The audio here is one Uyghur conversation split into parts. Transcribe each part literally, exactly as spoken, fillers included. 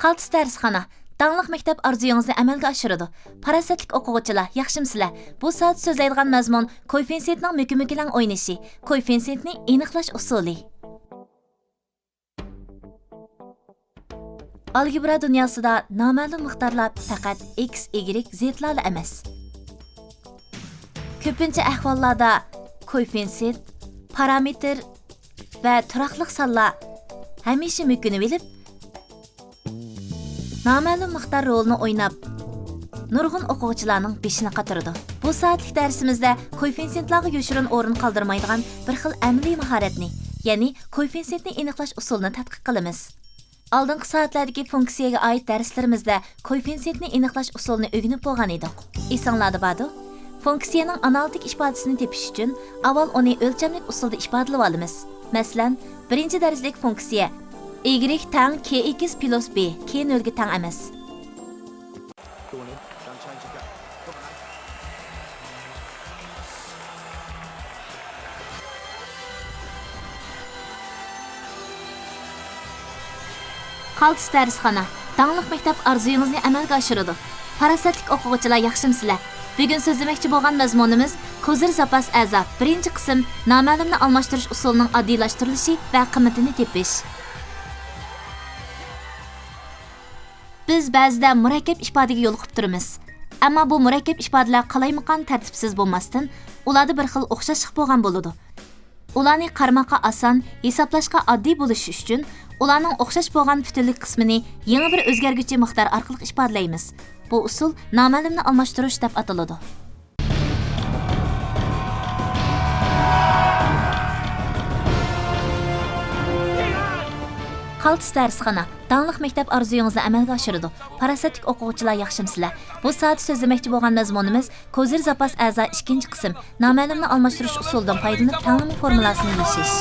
قالتىس دەرسخانا، داڭلىق مەكتەپ ئارزۇيىڭىزنى ئەمەلگە ئاشۇرىدۇ. پاراسەتلىك ئوقۇغۇچىلار، ياخشىمۇسىلەر؟ بۇ سائەتتە سۆزلەيدىغان مەزمۇن كوئېففىتسېنتنىڭ مۆكۈمۆكۈلەڭ ئوينىشى، كوئېففىتسېنتنى ئېنىقلاش ئۇسۇلى. ئالگېبرا دۇنياسىدا نامەلۇم مىقدارلار پەقەت ئېكس، ئىگرېك، زېتلارلا ئەمەس. كۆپىنچە ئەھۋاللاردا كوئېففىتسېنت، پارامېتىر ۋە تۇراقلىق سانلار ھەمىشە مۆكۈنۈۋېلىپ، نامەلۇم مىقدار رولىنى ئويناپ، نۇرغۇن ئوقۇغۇچىلارنىڭ بېشىنى قاتۇرىدۇ. بۇ سائەتلىك دەرسىمىزدە كوئېففىتسېنتلارغا يوشۇرۇن ئورۇن قالدۇرمايدىغان بىر خىل ئەمەلىي ماھارەتنى، يەنى كوئېففىتسېنتنى ئېنىقلاش ئۇسۇلىنى تەتقىق قىلىمىز. ئالدىنقى سائەتلەردىكى فۇنكسىيەگە ئائىت دەرسلىرىمىزدە كوئېففىتسېنتنى ئېنىقلاش ئۇسۇلىنى ئۆگىنىپ بولغان ئىدۇق. ئېسىڭلاردە باردۇ؟ فۇنكسىيەنىڭ ئانالىتىك ئىپادىسىنى تېپىش ئۈچۈن ئاۋۋال ئۇنى ئۆلچەملىك ئۇسۇلدا ئىپادىلىۋالىمىز. مەسىلەن، بىرىنچى دەرىجىلىك فۇنكسىيە ئىگرېك تەڭ كې ئېكس پلۇس بې، كې نۆلگە تەڭ ئەمەس. قالتىس دەرسخانا، داڭلىق مەكتەپ ئارزۇيىڭىزنى ئەمەلگە ئاشۇرىدۇ. پاراسەتلىك ئوقۇغۇچىلار، ياخشىمۇسىلەر؟ بۈگۈن سۆزلىمەكچى بولغان مەزمۇنىمىز كوزىر زاپاس ئەزا، بىرىنچى قىسىم، نامەلۇمنى ئالماشتۇرۇش ئۇسۇلىنىڭ ئاددىيلاشتۇرۇلۇشى ۋە قىممىتىنى تېپىش. بىز بەزىدە مۇرەككەپ ئىپادىگە يولۇقۇپ تۇرىمىز. ئەمما بۇ مۇرەككەپ ئىپادىلەر قالايمىقان، تەرتىپسىز بولماستىن، ئۇلاردا بىر خىل ئوخشاشلىق بولغان بولىدۇ. ئۇلارنى قارىماققا ئاسان، ھېسابلاشقا ئاددىي بولۇشى ئۈچۈن، ئۇلارنىڭ ئوخشاش بولغان پۈتۈنلۈك قىسمىنى يېڭى بىر ئۆزگەرگۈچى مىقدار ئارقىلىق ئىپادىلەيمىز. بۇ ئۇسۇل نامەلۇمنى ئالماشتۇرۇش دەپ ئاتىلىدۇ. قالتىس دەرسخانا، داڭلىق مەكتەپ ئارزۇيىڭىزنى ئەمەلگە ئاشۇرىدۇ. پاراسەتلىك ئوقۇغۇچىلار، ياخشىمۇسىلەر؟ بۇ سائەتتە سۆزلىمەكچى بولغان مەزمۇنىمىز كوزىر زاپاس ئەزا، ئىككىنچى قىسىم، نامەلۇمنى ئالماشتۇرۇش ئۇسۇلىدىن پايدىلىنىپ تەڭلىمە فورمۇلاسىنى يېشىش.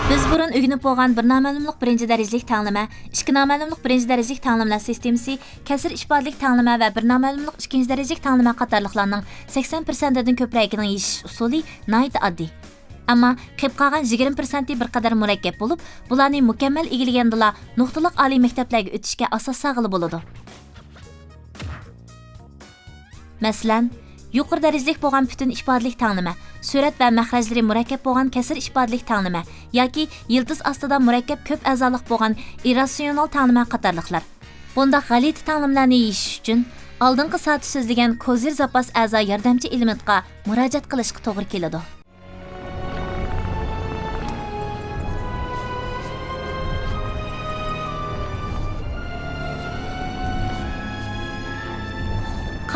بىز بۇرۇن ئۆگىنىپ بولغان بىر نامەلۇملۇق بىرىنچى دەرىجىلىك تەڭلىمە، ئىككى نامەلۇملۇق بىرىنچى دەرىجىلىك تەڭلىمىلەر سىستېمىسى، كەسىر ئىپادىلىك تەڭلىمە ۋە بىر نامەلۇملۇق ئىككىنچى دەرىجىلىك تەڭلىمە قاتارلىقلارنىڭ سەكسەن پىرسەنتىدىن كۆپرەكىنىڭ يېشىش ئۇسۇلى ناھايىتى ئاددىي. ئەمما قېلىپ قالغان يىگىرمە پىرسەنتى بىر قەدەر مۇرەككەپ بولۇپ، بۇلارنى مۇكەممەل ئىگىلىگەندىلا، نۇقتىلىق ئالىي مەكتەپلەرگە ئۆتۈشكە ئاساس سالغىلى بولىدۇ. مەسىلەن، يۇقىرى دەرىجىلىك بولغان پۈتۈن ئىپادىلىك تەڭلىمە، سۈرەت ۋە مەخرەجلىرى مۇرەككەپ بولغان كەسىر ئىپادىلىك تەڭلىمە ياكى يىلتىز ئاستىدا مۇرەككەپ كۆپ ئەزالىق بولغان ئىرراتسىيونال تەڭلىمە قاتارلىقلار. بۇنداق غەلىتە تەڭلىمىلەرنى يېشىش ئۈچۈن، ئالدىنقى سائەتتە سۆزلىگەن كوزىر زاپاس ئەزا ياردەمچى ئېلېمېنتقا مۇراجىئەت قىلىشقا توغرا كېلىدۇ.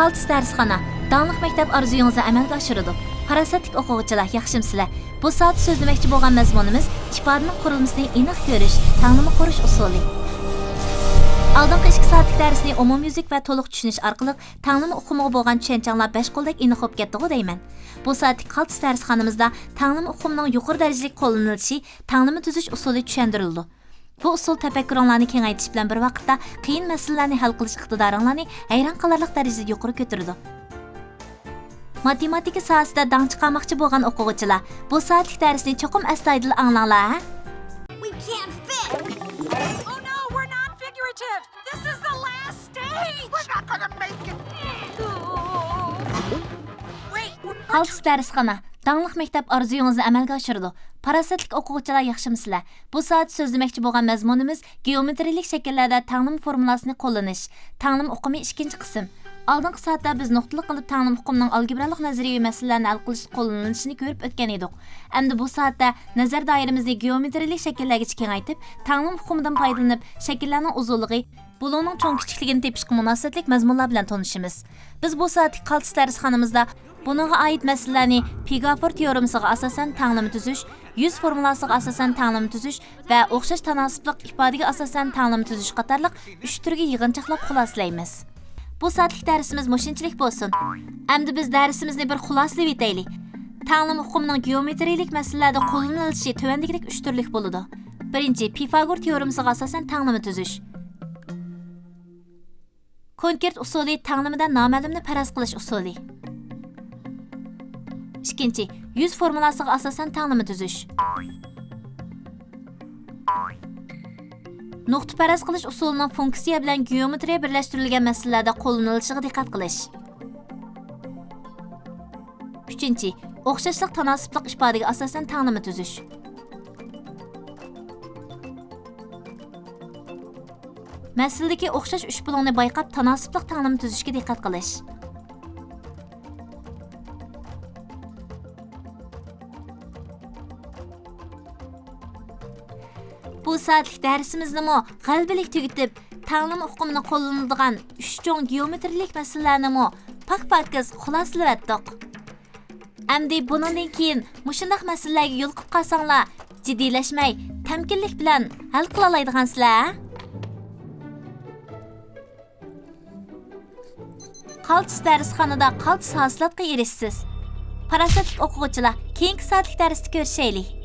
قالتىس دەرسخانا، داڭلىق مەكتەپ ئارزۇيىڭىزنى ئەمەلگە ئاشۇرىدۇ. پاراسەتلىك ئوقۇغۇچىلار، ياخشىمۇسىلەر؟ بۇ سائەتتە سۆزلىمەكچى بولغان مەزمۇنىمىز ئىپادىنىڭ قۇرۇلمىسىنى ئېنىق كۆرۈش، تەڭلىمە قۇرۇش ئۇسۇلى. ئالدىنقى ئىككى سائەتلىك دەرسنى ئومۇميۈزلۈك ۋە تولۇق چۈشىنىش ئارقىلىق تەڭلىمە ئۇقۇمىغا بولغان چۈشەنچەڭلار بەش قولدەك ئېنىق بولۇپ كەتتىغۇ دەيمەن. بۇ سائەتلىك قالتىس دەرسخانىمىزدا تەڭلىمە ئۇقۇمىنىڭ يۇقىرى دەرىجىلىك قوللىنىلىشى، تەڭلىمە تۈزۈش ئۇسۇلى چۈشەندۈرۈلىدۇ. بۇ ئۇسۇل تەپەككۇرۇڭلارنى كېڭەيتىش بىلەن بىر ۋاقىتتا قىيىن مەسىلىلەرنى ھەل قىلىش ئىقتىدارىڭلارنى ھەيران قالارلىق دەرىجىدە يۇقىرى كۆتۈرىدۇ. ماتېماتىكا ساھەسىدە داڭ چىقارماقچى بولغان ئوقۇغۇچىلار، بۇ سائەتلىك دەرسنى چوقۇم ئەستايىدىل ئاڭلاڭلار، ھە؟ We can't fit. Oh no, we're not figurative. This is the last stage. We're not gonna make it. Wait, we're قالتىس دەرسخانا، داڭلىق مەكتەپ ئارزۇيىڭىزنى ئەمەلگە ئاشۇرىدۇ. پاراسەتلىك ئوقۇغۇچىلار، ياخشىمۇسىلەر؟ بۇ سائەتتە سۆزلىمەكچى بولغان مەزمۇنىمىز گېئومېتىرىيىلىك شەكىللەردە تەڭلىمە فورمۇلاسىنى قوللىنىش، تەڭلىمە ئۇقۇمى، ئىككىنچى قىسىم. ئالدىنقى سائەتتە بىز نۇقتىلىق قىلىپ تەڭلىمە ئۇقۇمىنىڭ ئالگېبرالىق نەزەرىيىۋى مەسىلىلەرنى ھەل قىلىشتا قوللىنىلىشىنى كۆرۈپ ئۆتكەن ئىدۇق. ئەمدى بۇ سائەتتە نەزەر دائىرىمىزنى گېئومېتىرىيىلىك شەكىللەرگىچە كېڭەيتىپ، تەڭلىمە ئۇقۇمىدىن پايدىلىنىپ، شەكىللەرنىڭ ئۇزۇنلۇقى، بۇلۇڭنىڭ چوڭ كىچىكلىكىنى تېپىشقا مۇناسىۋەتلىك مەزمۇنلار بىلەن تونۇشىمىز. بىز بۇ سائەتلىك قالتىس دەرسخانىمىزدا بۇنىڭغا ئائىت مەسىلىلەرنى پىگافور تېئورېمىسىغا ئاساسەن تەڭلىمە تۈزۈش، يۈز فورمۇلاسىغا ئاساسەن تەڭلىمە تۈزۈش ۋە ئوخشاش تاناسىپلىق ئىپادىگە ئاساسەن تەڭلىمە تۈزۈش قاتارلىق ئۈچ تۈرگە يىغىنچاقلاپ خۇلاسىلەيمىز. بۇ سائەتلىك دەرسىمىز مۇشۇنچىلىك بولسۇن. ئەمدى بىز دەرسىمىزنى بىر خۇلاسىلىۋېتەيلى. تەڭلىمە ئۇقۇمىنىڭ گېئومېتىرىيىلىك مەسىلىلەردە قوللىنىلىشى تۆۋەندىكىدەك ئۈچ تۈرلۈك بولىدۇ. بىرىنچى، پىفاگور تېئورېمىسىغا ئاساسەن تەڭلىمە تۈزۈش. كونكرېت ئۇسۇلى تەڭلىمىدە نامەلۇمنى پەرەز قىلىش ئۇسۇلى. ئىككىنچى، يۈز فورمۇلاسىغا ئاساسەن تەڭلىمە تۈزۈش. نۇقتا پەرەز قىلىش ئۇسۇلىنىڭ فۇنكسىيە بىلەن گېئومېترىيە بىرلەشتۈرۈلگەن مەسىلىلەردە قوللىنىلىشىغا دىققەت قىلىش. ئۈچىنچى، ئوخشاشلىق تاناسىپلىق ئىپادىگە ئاساسەن تەڭلىمە تۈزۈش. مەسىلىدىكى ئوخشاش ئۈچ بۇلۇڭنى بايقاپ، تاناسىپلىق تەڭلىمە تۈزۈشكە دىققەت قىلىش. بۇ سائەتلىك دەرسىمىزنىمۇ غەلىبىلىك تۈگىتىپ، تەڭلىمە ئۇقۇمىنى قوللىنىدىغان ئۈچ چوڭ گېئومېتىرىيەلىك مەسىلىلەرنىمۇ پاك-پاكىز خۇلاسىلىۋەتتۇق. ئەمدى بۇنىڭدىن كېيىن مۇشۇنداق مەسىلىلەرگە يولۇقۇپ قالساڭلار، جىددىيلەشمەي، تەمكىنلىك بىلەن ھەل قىلالايدىغانسىلەر. قالتىس دەرسخانىدا قالتىس ھاسىلاتقا ئېرىشىسىز. پاراسەتلىك ئوقۇغۇچىلار، كېيىنكى سائەتلىك دەرستە كۆرۈشەيلى.